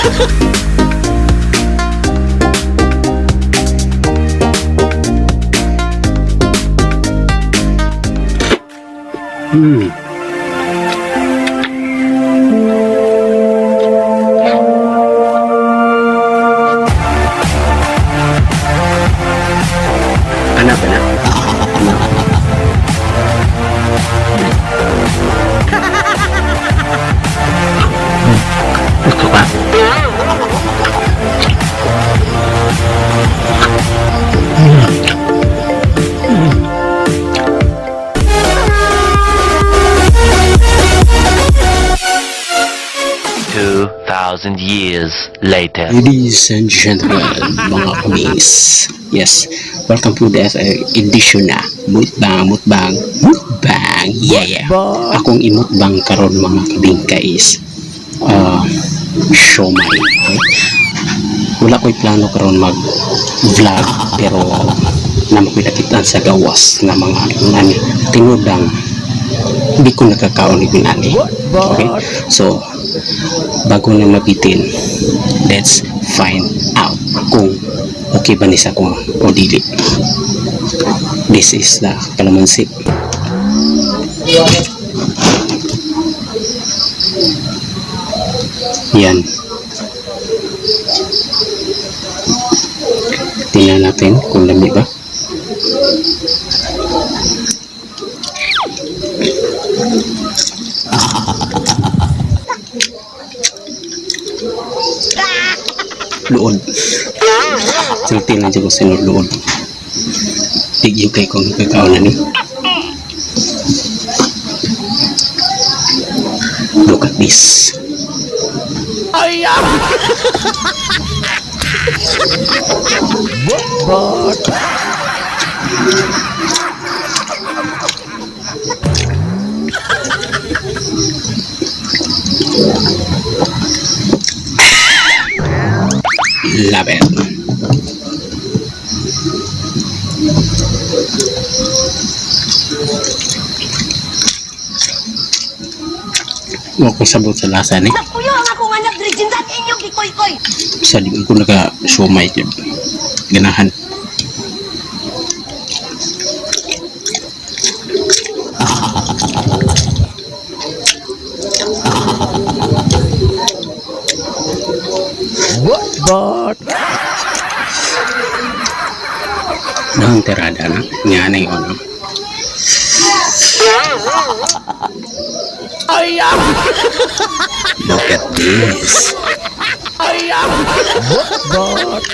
Anak ba na? Anak. Gusto ka? 2,000 years later. Ladies and gentlemen, mga kamis. Yes, welcome to the edition na Mukbang, Mukbang, Mukbang. Yeah. Akong imukbang karon, mga kabingka, is siomay. Okay? Wala ko'y plano karon mag vlog, pero naa ko'y nakitaan sa gawas nga mga nani. Tinuod lang, hindi ko nakakaon ni nani. Okay? So, bago na mabitin, let's find out kung okay ba ni sa kung o dili. This is the kalamansi. Yan. Tingnan natin kung lami ba. Luod. Sulti lang dyan ko sinurluod. Tigyo kay kung nakakaon na ni. Look at this. Love it. Wa ko sabot sa lasa ni. Kuyo ang akong anak diri jindat inyong gikoy-koy. Sa di ko naka siomay jud. Ganahan. But Nang tirada na. Nga na yun, ano. Look at this. But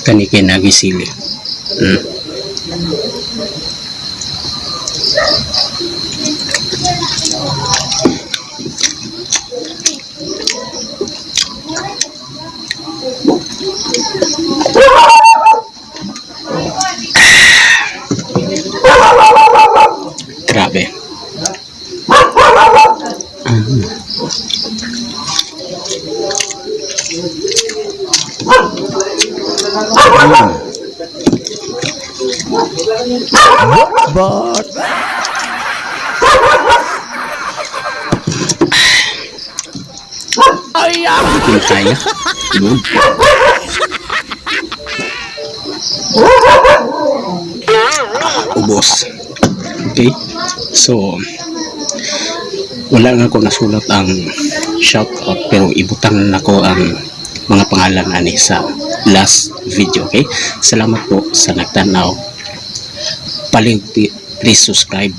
Kani kay nagisili. Grabe. But Hindi kaya. Good. Ubos. Okay? So, wala na ko nasulat ang shoutout, pero ibutang na ko ang mga pangalan ani sa last video. Okay? Salamat po sa nagtanaw. Palihog, please subscribe.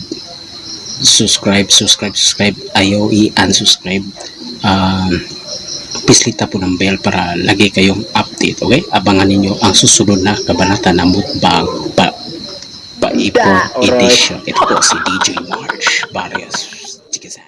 Subscribe, subscribe, subscribe. Ayaw i-unsubscribe. Pislita po ng bell para lagi kayong update, okay? Abangan ninyo ang susunod na kabanata ng Mukbang pa Paipon Edition. Ito po si DJ March Barrios. Sige sa.